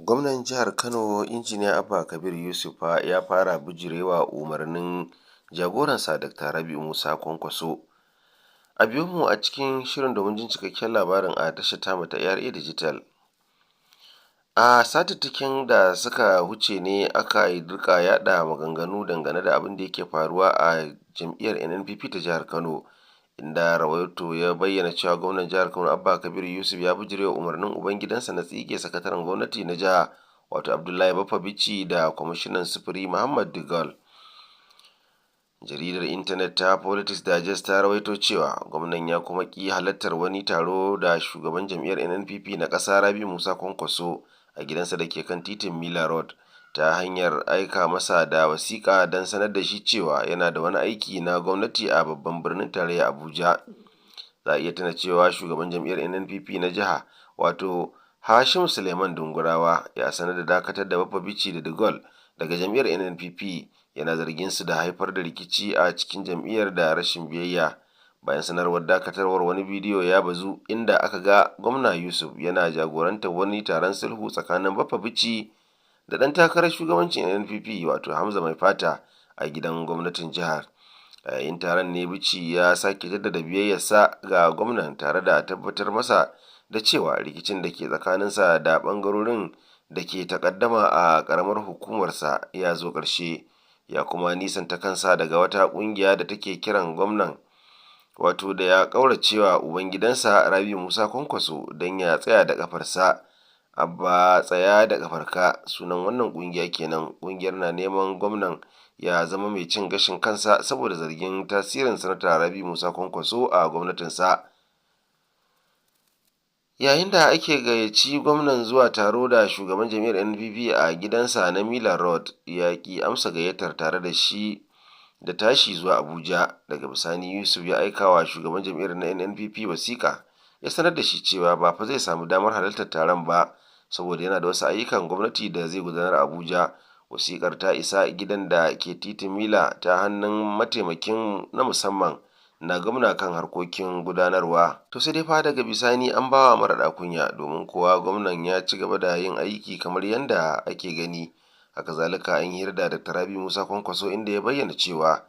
Gwamnan jihar Kano, Injiniya Abba Kabir Yusuf, ya fara bijirewa umarnin jagoransa Dr. Rabi'u Musa Kwankwaso. A biyo mu a cikin shirin domin jin cikakken labarin a tashar tamu ta ARA Digital. A satuttukin da suka wuce ne aka yi rika yada maganganu dangane da abin da yake faruwa a jam'iyyar NNPP ta jihar Kano, inda rahoto ya bayyana cewa gwamnan jihar Kano Abba Kabir Yusuf ya bijirewa umarnin ubangidansa na tsige sakataren gwamnati na jiha, wato Abdullahi Baffa Bichi, da kwamishinan sufuri Muhammad Digal. Jaridar intanet ta Politics Digest ta rawaito cewa gwamnan ya kuma ki halartar wani taro da shugaban jam'iyyar NNPP na ƙasa Rabi'u Musa Kwankwaso a gidansa da ke kan titin Miller Road, ta hanyar aika masa da wasiƙa don sanar da shi cewa yana da wani aiki na gwamnati a babban birnin tarayya Abuja. Za a iya tuna cewa shugaban jam'iyyar NNPP na jiha, wato Hashim Suleiman Dungurawa, ya sanar da dakatar da Baffa Bichi da Digal daga jam'iyyar NNPP, yana zargin su da haifar da rikici a cikin jam'iyyar da rashin biyayya. Bayan sanarwar dakatarwar, wani bidiyo ya bazu inda aka ga gwamna Yusuf yana jagorantar wani taron sulhu tsakanin Baffa Bichi da ɗan takarar shugabancin NNPP, wato Hamza Mai Fata, a gidan gwamnatin jihar. A yayin taron ne Bichi ya sake jaddada biyayyarsa ga gwamnan tare da tabbatar masa da cewa rikicin da ke tsakaninsa da ɓangarorin da ke takaddama a ƙaramar hukumarsa ya zo ƙarshe. Ya kuma nisanta kansa daga wata ƙungiya da take kiran gwamnan, wato da ya ƙauracewa ubangidansa Rabi'u Musa Kwankwaso don ya tsaya da ƙafarsa. "Abba Tsaya da Ƙafarka" sunan wannan ƙungiya kenan. Ƙungiyar na neman gwamnan ya zama mai cin gashin kansa saboda zargin tasirin Sanata Rabi'u Musa Kwankwaso a gwamnatinsa. Yayin da ake gayyaci gwamnan zuwa taro da shugaban jam'iyyar NPP a gidansa na Miller Road, ya ƙi amsa gayyatar tare da shi da tashi zuwa Abuja. Daga bisani Yusuf ya aika wa shugaban jam'iyyar na NNPP wasiƙa, ya sanar da shi cewa ba fa zai samu damar halartar taron ba saboda yana da wasu ayyukan gwamnati da zai gudanar a Abuja. Wasiƙar ta isa gidan da ke titin Mila ta hannun mataimakin na musamman na gwamna kan harkokin gudanarwa. To sai dai fa daga bisani an bawa mara kunya, domin kuwa gwamnan ya ci gaba da yin aiki kamar yadda ake gani. Haka zalika an hira da Dr. Rabi'u Musa Kwankwaso, inda ya bayyana cewa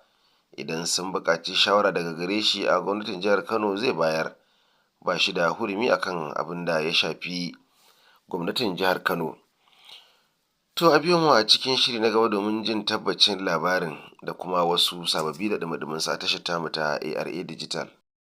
idan sun buƙaci shawara daga gare shi a gwamnatin jihar Kano, zai bayar, ba shi da hurumi akan abin da ya shafi gwamnatin jihar Kano. To a biyo mu a cikin shiri na gaba domin jin tabbacin labarin da kuma wasu sababbi da ɗumi sa a tashar tamu ta ARA Digital.